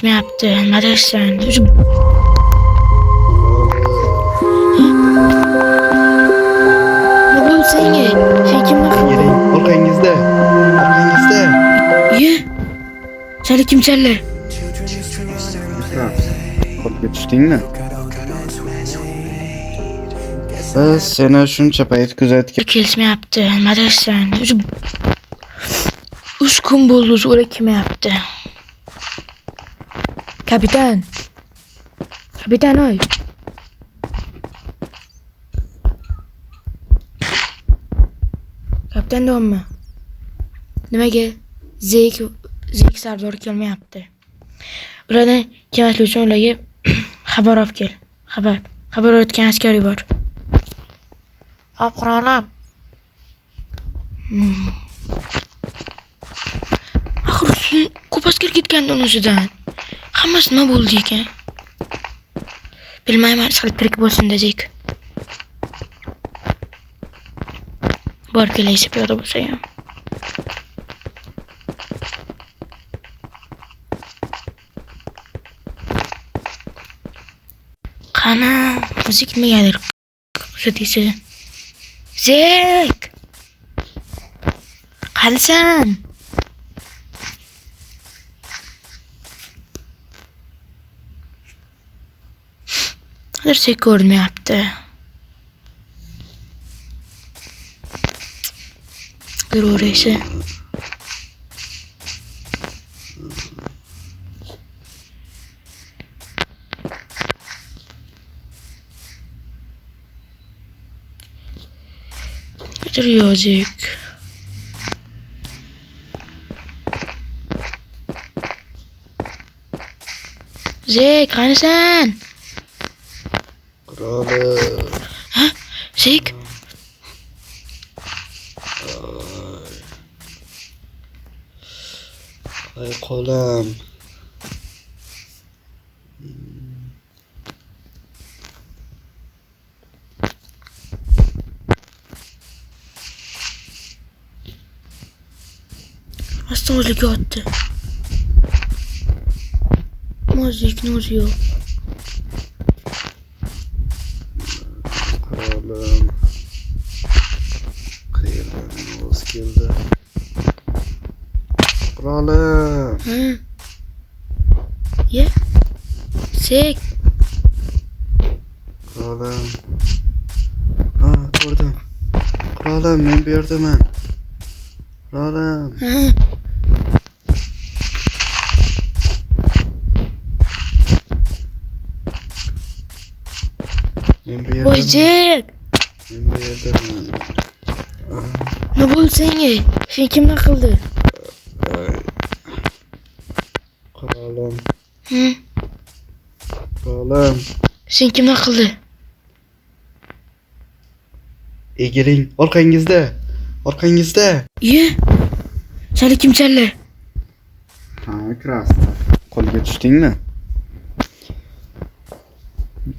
Ketmayapti. Nima deysan? Nima bo'ldi senga? Sen kimni qilding? Keling, orqangizda. Orqangizda. Iye. Sani kim chaldi? Qo'lga tushdingmi? Biz seni shuncha payt kuzatgan. Kelishmayapti. Nima deysan? O'zi 3 kun bo'ldi, o'zi ular kelmayapti. Kapitan. Kapitan oy. Kapitan deyapmi? Nimaga Zek Sardor kelmayapti? Ularni kelmaslik uchun ularga xabar olib kel. Xabar. Xabar o'tgan askar bor. Hop, qirolim. Axir ko'p askar ketgandi uni o'zidan. Hammasi nima bo'ldi ekan? Bilmayman, ishqilib tirik bo'lsin Zek. Borib kelaysi piyoda bo'lsa ham. Qani, Zek nimagadir kuzatiysi. Zek! Qanisan? Hozir Zek ko'rinmayapti. Yuraveraysi. Yo'q Zek. Zek, qanisan? Qirolim. Zek? Ay qo'lim. Rostdan o'ziga otdi. Zekni o'zi yo'q. Qirolim. Qayerdan ovoz keldi? Qirolim. Ha. Ye. Zek. Qirolim. Ha, ko'rdim. Qirolim, men bu yerdaman. Qirolim. Ha. Men bu Voy yerdaman. Zek. Men bu yerdaman. Nima bo'ldi senga? Sen kimdan qildi? Ay. Qirolim. Hı? Qirolim. Sen kimdan qildi? Egiling, orqangizda. Orqangizda. Iye. Sani kim chaldi? Ha, Krasta. Qo'lga tushdingmi?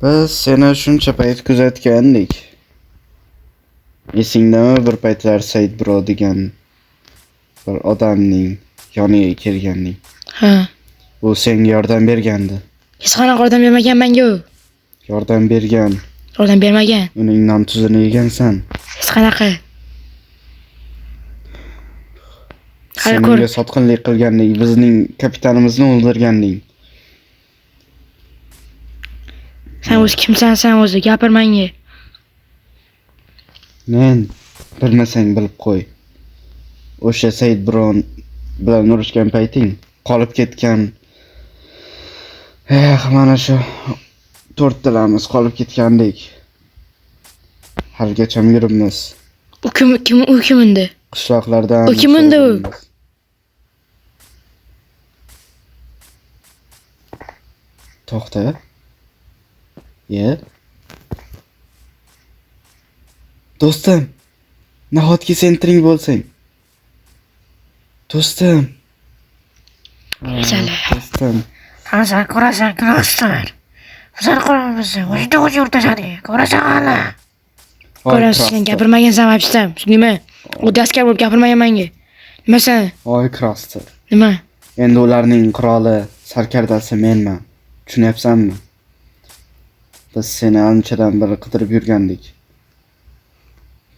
Biz seni shuncha payt kuzatgandik. Esingdami bir paytlar Said bro degan bir odamning yoniga kelganding? Ha. U senga yordam bergandi. Hech qanaqa yordam bermagan menga u. Yordam bergan. Yordam bermagan. Uning non tuzini yegansan. Hech qanaqa. Hali Sen ko'r. unga sotqinlik qilganding, bizning kapitanimizni o'ldirganding. Sen o'zi kimsan sen o'zi? Gapir menga. Men bilmasang bilib qo'y. O'sha Said Bron bilan urushgan payting qolib ketgan. Eh, mana shu to'rttalamiz qolib ketgandik. Haligacha yuribmiz. U kim kim u kim endi? Qishloqlardan. U kim endi u? To'xta. Ye. Do'stim, nahotki sen tirik bo'lsang? Do'stim. Chala. Do'stim. Sen ko'rasan, Krastor. Bizlar ko'ramiz. O'zingni o'zing yurtasan. Ko'rasan hali. Voy, Ko'rasiz sen Krastor. gapirmagansan вообще. Tushundingmi? Oddiy askar bo'lib gapirmagan menga. Nima sen? Voy Krastor. Nima? Endi ularning qiroli Sarkardasi menman. Tushunyapsanmi? Biz seni anchadan beri qidirib yurgandik.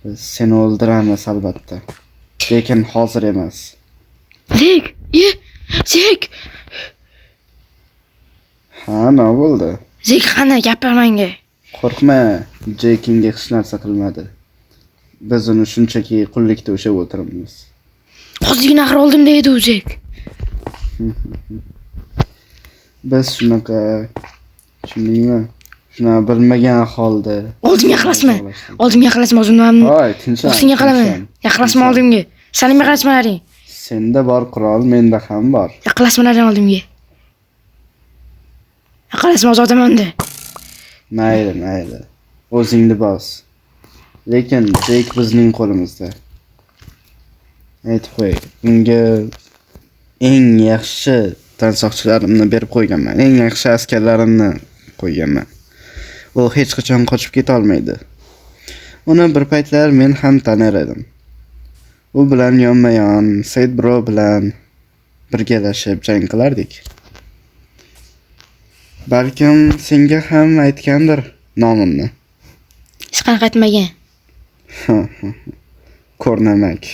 Biz seni o'ldiramiz albatta. Lekin hozir emas. Zek! Ye! Zek! Ha, nima bo'ldi? Zek qani gapir menga. Qo'rqma, Jekingga hech narsa qilmadi. Biz uni shunchaki qullikda ushlab o'tiribmiz. Hozirgina axir oldim deydi u Zek. Biz shunaqa tushundingmi? Shunaqa bilmagan holda Oldimga yaqinlashma. Oldimga yaqinlashma o'zim. Voy, tinchlan. O'zingga qilaman. Tinchlan, Yaqinlashma tinchlan. oldimga. Saning yaqinlashmalaring. Senda bor qurol, menda ham bor. Yaqinlashmalaring oldimga. Yaqinlashma ozodaman-da. Mayli, mayli. O'zingni bos. Lekin Jek bizning qo'limizda. Aytib qo'y, unga eng yaxshi tansoqchilarimni berib qo'yganman. Eng yaxshi askarlarimni qo'yganman. U hech qachon qochib keta olmaydi. Uni bir paytlar men ham tanir edim. U bilan yonma-yon Said bro bilan birgalashib jang qilardik. Balkim senga ham aytgandir nomimni. Hech qanaqa aytmagan. Ko'rnamak.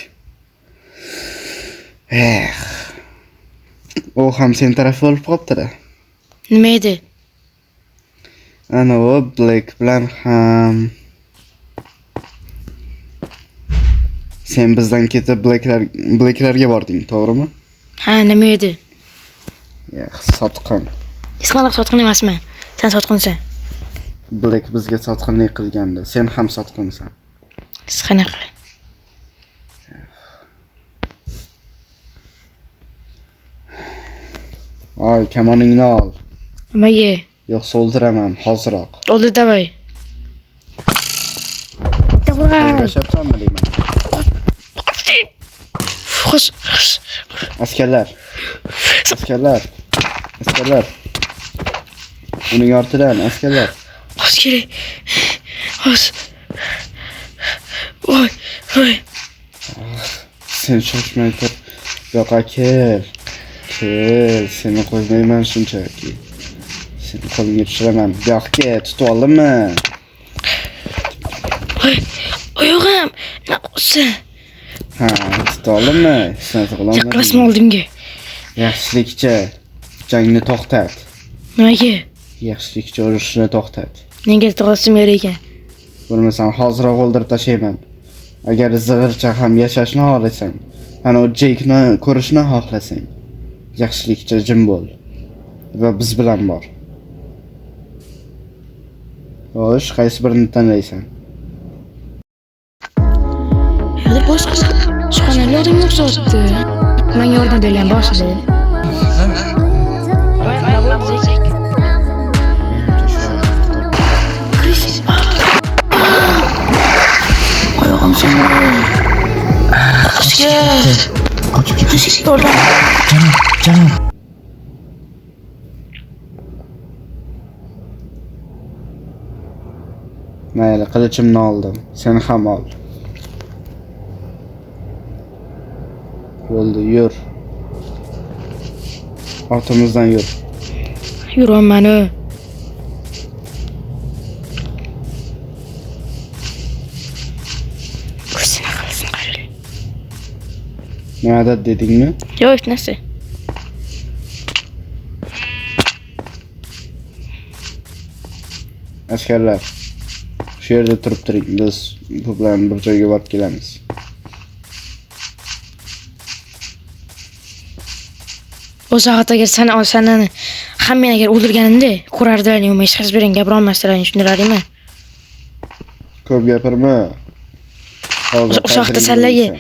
Eh. U ham sen taraf bo'lib qolibdi-da. Nima edi? Ana u Black bilan ham sen bizdan ketib Blacklarga bording, to'g'rimi? Ha, nima edi? Ya, sotqin. Hech qanaqa sotqin emasman. Sen sotqinsan. Black bizga sotqinlik qilgandi. Sen ham sotqinsan. Hech qanaqa. Oy, kamoningni ol. Nimaga? Yo'qsa o'ldiraman hoziroq. Oldi davay. Davay. Yashabsanmi deyman. Xo'sh, xo'sh. Askarlar. Askarlar. Askarlar. Uning ortidan askarlar. Xo'sh kerak. Xo'sh. Voy, voy. Sen shoshmay tur. Bu yoqqa kel. Kel, seni qo'ymayman shunchaki. Seni qo'limga tushiraman. Bu yoqqa tutib oldimmi? Voy, oyog'im. Nima qilsin? Ha, tutib oldimmi? Hech narsa qilolmadim. Yaqinlashma oldimga. Yaxshilikcha jangni to'xtat. Nimaga? Yaxshilikcha urushni to'xtat. Nega to'xtatishim kerak ekan? Bo'lmasam hoziroq o'ldirib tashlayman. Agar zig'ircha ham yashashni xohlasang, ana u Jekni ko'rishni xohlasang, yaxshilikcha jim bo'l va biz bilan bor. Xo'sh, qaysi birini tanlaysan? Yo'q, boshqa xonalar odamga o'xshatdi. Menga yordam bergan boshida. Chris. Oyog'im sindi. Qochib ketdi. Yordam. Janim. Mayli, qilichimni oldim. Sen ham ol. Bo'ldi, yur. Ortimizdan yur. Yuraman. Ko'zini qilsin qarang. Nimadir dedingmi? Yo'q, hech narsa. Askarlar, shu yerda turib turing. Biz bu bilan bir joyga borib kelamiz. O soat agar sen seni ham men agar o'ldirganimda ko'rardilaring, hech qaysi biring gapira olmasdilaring, tushundilaringmi? Ko'p gapirma. Hozir O'sha vaqtda qadringni sanlarga bilsan.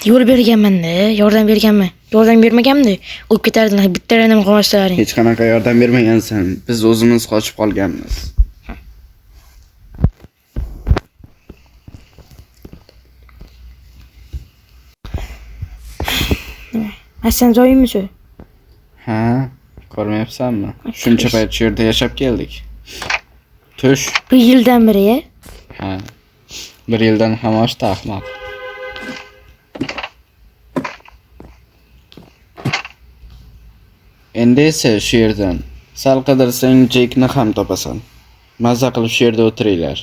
yo'l berganman-da, yordam berganman. Yordam bermaganimda o'lib ketardilar, bittalarni ham qolmasdilaring. Hech qanaqa yordam bermagansan. Biz o'zimiz qochib qolganmiz. Ha, sen joyingmi shu? Ha, ko'rmayapsanmi? Shuncha payt shu yerda yashab keldik. Tush. Bir yildan beri, ya? Ha. Bir yildan ham oshdi, ahmoq. Endi esa shu yerdan sal qidirsang Jekni ham topasan. Maza qilib shu yerda o'tiringlar.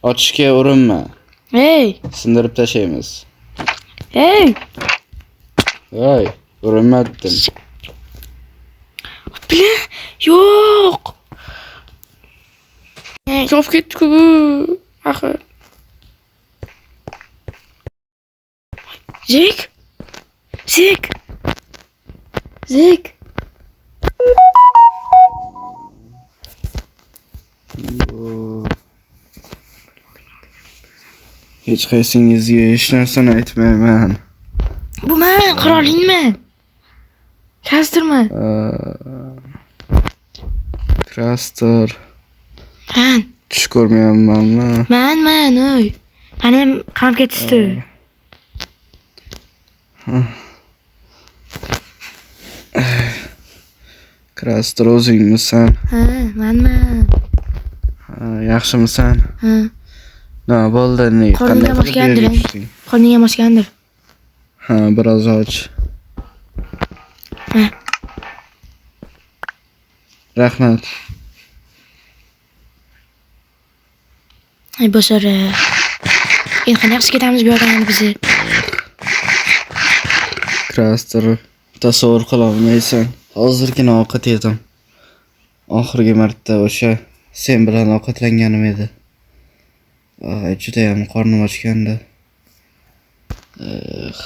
Ochishga urinma. Ey, Sindirib tashlaymiz. ey! Voy, urinma dedim. Bile, yo'q. Yopib ketdi-ku bu. Axir. Jek? Jek. Jek. Hech qaysingizga hech narsani aytmayman. Bu men, qirolingman. Kastirman. Kraster, Man, tush ko'rmayapmanmi? man, oy. Mani ham qamab ketishdi. Kraster, o'zingmisan? Ha, manman. Ha, yaxshimisan? Ha, Nima bo'ldi? Ne? Qorningga Qanday qilib bu yerga bosgandir, tushding? Qorning ham ochgandir. Ha, biroz och. Ha. Rahmat. Ay, bo'sara. Endi qanday qilib ketamiz bu yerdan endi bizni? Kraster, tasavvur qila olmaysan. Hozirgina ovqat yedim. Oxirgi marta o'sha sen bilan ovqatlanganim edi. Ay, judayam qornim ochgandi. Eh,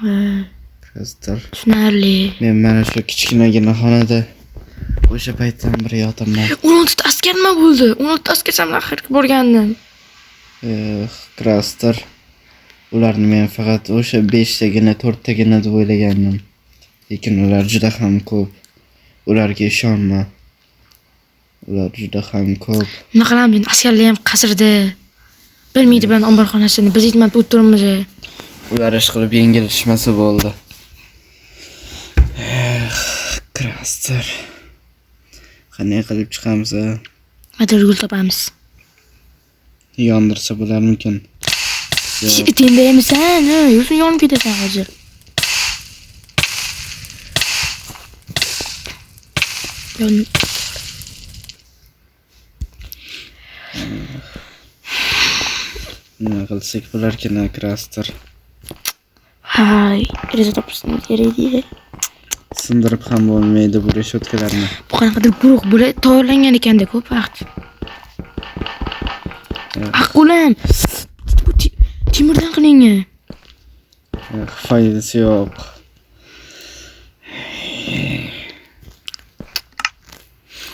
Ha, Kraster, tushunarli. men mana shu kichkinagina xonada o'sha paytdan beri yotaman. 16 ta askar nima bo'ldi? 16 ta askar san bilan qayerga borgandim? Eh, Kraster, ularni men faqat o'sha 5 tagina, 4 tagina deb o'ylagandim. Lekin ular juda ham ko'p. Ularga ishonma. Ular juda ham ko'p. Nima qilamiz endi? Askarlar ham qasrda. Bilmaydi bilan omborxonasini. Biz yetmab o'tiribmiz. Ular ish qilib yengilishmasa bo'ldi. Eh, Kraster. Qanday qilib chiqamiz? A? Nimadir yo'l topamiz. Yondirsa bo'larmikin? Yo'q. Tendaymisan? Ha, yursin yonib ketasan hozir. Yon Nima qilsak bo'larkin, a, Kraster? Hay, deraza topishimiz kerak edi. Sindirib ham bo'lmaydi bu reshotkalarni. Bu qanaqadir guruh bo'lib tayyorlangan ekanda ko'p vaqt. Evet. Ah, qo'lim. Bu temirdan qilingan. Eh, foydasi yo'q.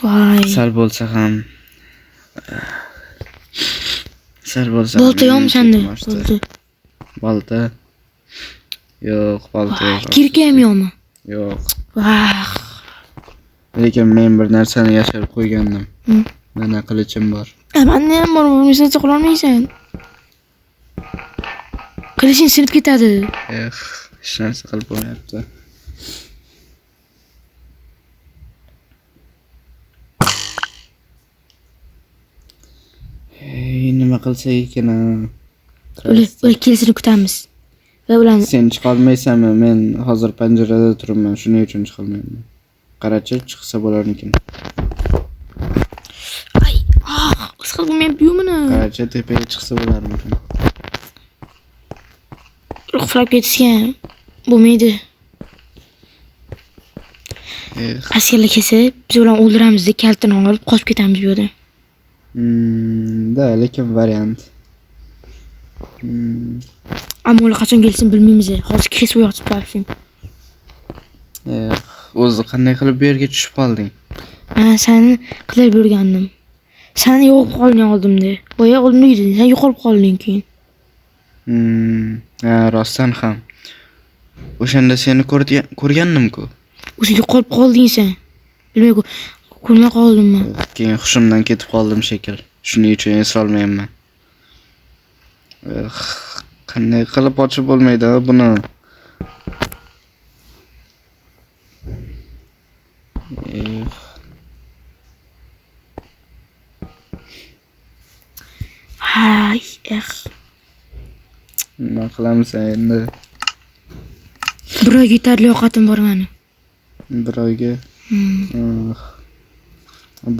Voy. Sal bo'lsa ham sal bo'lsa ham Bolta yo'qmi mening senda? ketim ochdi. Bolta. Bolta. Yo'q, bolta Voy, yo'q. kirka ham yo'qmi? Yo'q. Vah. Lekin men bir narsani yashirib qo'ygandim. Mana qilichim bor. Menda ham bor, buni sen qila olmaysan. Qiliching sinib ketadi. Eh, hech narsa qilib bo'lmayapti. Ey, nima qilsak ekan? A? Ular kelishini kutamiz. Va ularni Sen chiqolmaysanmi? Men hozir panjarada turibman, shuning uchun chiqolmayman. Qarachi, chiqsa bo'larmikin? Ay, ah, isqil bo'lmayapti-yu buni. Qarachi, tepaga chiqsa bo'larmikin? Uxlab ketishgan. Bo'lmaydi. Eh, Askarlar kelsa, biz ularni o'ldiramiz, kalitini olib qochib ketamiz bu yerdan. Da, lekin variant. Ammo ular qachon kelsin bilmaymiz. Hozir kesib yotib qolsin. Eh, o'zi qanday qilib bu yerga tushib qolding? Men seni qidirib yurgandim. Seni yo'qolib qolding oldimda. Boya oldimda eding, sen yo'qolib qolding keyin. Ha, rostdan ham. O'shanda seni ko'rgandim-ku. O'zi yo'qolib qolding sen. Bilmay ko'rmay qoldim men. Keyin hushimdan ketib qoldim shekil. Shuning uchun eslolmayapman. Eh, qanday qilib ochib bo'lmaydi buni? Eh. Hay, eh. Nima qilamiz endi? Bir oyga yetarli ovqatim bor meni. Bir oyga? Hmm. Ah,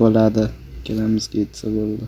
bo'ladi. Ikkalamizga yetsa bo'ldi.